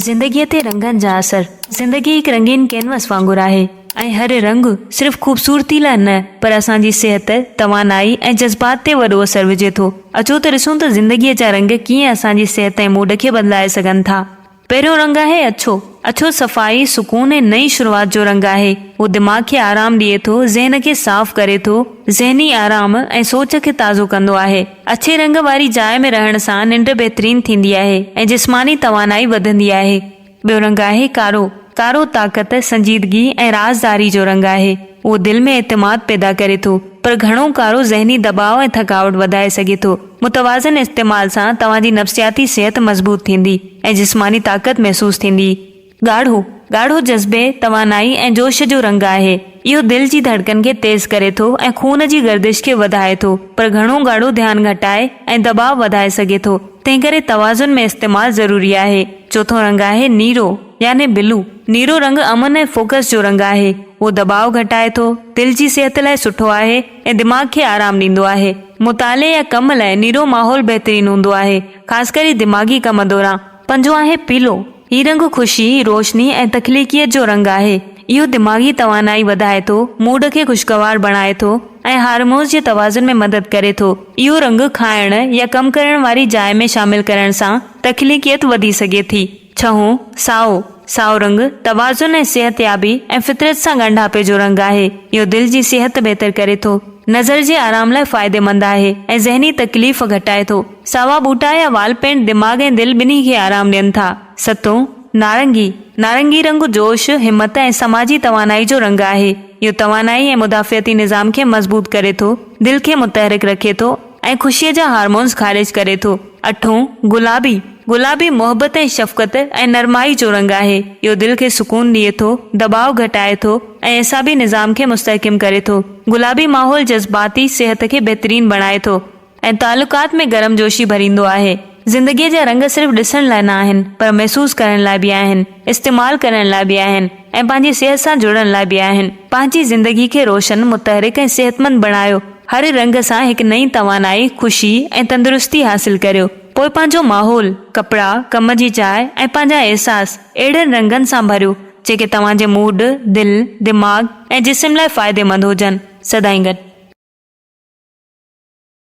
زندگيء تي رنگن جا اثر. زندگي هڪ رنگين ڪينوس وانگر آهي ۽ هر رنگ صرف خوبصورتي لاء نه پر اسان جي صحت، توانائي ۽ جذبات تي وڏو اثر وجهي ٿو. اچو ته ڏسون ته زندگيء جا رنگ ڪيئن اسان جي صحت ۽ موڊ کي بدلائي سگهن ٿا. پهريون رنگ آهي اڇو. اڇو صفائي، سڪون ۽ نئين شروعات جو رنگ آهي. هو دماغ کي آرام ڏئي ٿو، ذهن کي صاف ڪري ٿو، ذهني آرام ۽ سوچ کي تازو ڪندو آهي. اڇي رنگ واري جاء ۾ رهڻ سان ننڊ بهترين ٿيندي آهي ۽ جسماني توانائي وڌندي آهي. ٻيو رنگ آهي ڪارو. ڪارو طاقت، سنجيدگي ۽ رازداري جو رنگ آهي. اهو دل ۾ اعتماد پيدا ڪري ٿو، پر گهڻو ڪارو ذهني دٻاء ۽ ٿڪاوٽ وڌائي سگهي ٿو. متوازن استعمال سان توهان جي نفسياتي صحت مضبوط ٿيندي ۽ جسماني طاقت محسوس ٿيندي. ڳاڙهو، ڳاڙهو جذبي، توانائي ۽ جوش جو رنگ آهي. اهو دل جي ڌڙڪن کي تيز ڪري ٿو ۽ خون جي گردش کي وڌائي ٿو، پر گهڻو ڳاڙهو ڌيان گهٽائي ۽ دٻاء وڌائي سگهي ٿو، تنهنڪري توازن ۾ استعمال ضروري آهي. چوٿون رنگ آهي نيرو يعني بلو. نيرو رنگ امن ۽ فوڪس جو رنگ آهي. اهو دٻاء گهٽائي ٿو، دل جي صحت لاء سٺو آهي ۽ دماغ کي آرام ڏيندو آهي. مطالعي يا ڪم لاء نيرو ماحول بهترين هوندو آهي، خاص ڪري دماغي ڪم دوران. پنجون آهي پيلو. هي رنگ خوشي، روشني ۽ تخليقيت جو رنگ آهي. اهو دماغي توانائي وڌائي ٿو، موڊ کي خوشگوار بڻائي ٿو ۽ هارمونز جي توازن ۾ مدد ڪري ٿو. اهو رنگ کائڻ يا ڪم ڪرڻ واري جاء ۾ شامل ڪرڻ سان تخليقيت وڌي سگهي ٿي. ڇهون، سائو. سائو رنگ توازن ۽ صحتيابي ۽ فطرت سان ڳانڍاپي جو رنگ آهي. اهو دل جي صحت بهتر ڪري ٿو، نظر جي آرام لاء فائديمند آهي ۽ ذهني تڪليف گهٽائي ٿو. ساوا ٻوٽا يا وال پينٽ دماغ ۽ دل ٻنهي کي آرام ڏين ٿا. ستون، نارنگي. نارنگي رنگ جوش، همت ۽ سماجي توانائي جو رنگ آهي. اهو توانائي ۽ مدافعتي نظام کي مضبوط ڪري ٿو، دل کي متحرڪ رکي ٿو ۽ خوشيء جا هارمونز خارج ڪري ٿو. اٺون، گلابي. گلابي محبت ۽ شفقت ۽ نرمائي جو رنگ آهي. اهو دل کي سڪون ڏئي ٿو، دٻاء گهٽائي ٿو ۽ اعصابي نظام کي مستحڪم ڪري ٿو. گلابي ماحول جذباتي صحت کي بهترين بڻائي ٿو. ۽ تعلقات ۾ گرمجوشي ڀريندو آهي. زندگيء جا رنگ صرف ڏسڻ لاء نه آهن، پر محسوس ڪرڻ لاء به آهن، استعمال ڪرڻ لاء به آهن ۽ پنهنجي صحت سان جڙڻ لاء به آهن. پنهنجي زندگي کي روشن، متحرڪ ۽ صحتمند بڻايو. هر رنگ سان هڪ نئين توانائي، خوشي ۽ تندرستي حاصل ڪريو. پوء پنهنجو ماحول، ڪپڙا، ڪم جي جاء ۽ پنهنجا احساس اهڙن رنگن سان ڀريو، جيڪي توهان جي موڊ، دل، دماغ ۽ جسم لاء فائديمند هجن. سدائين گڏ.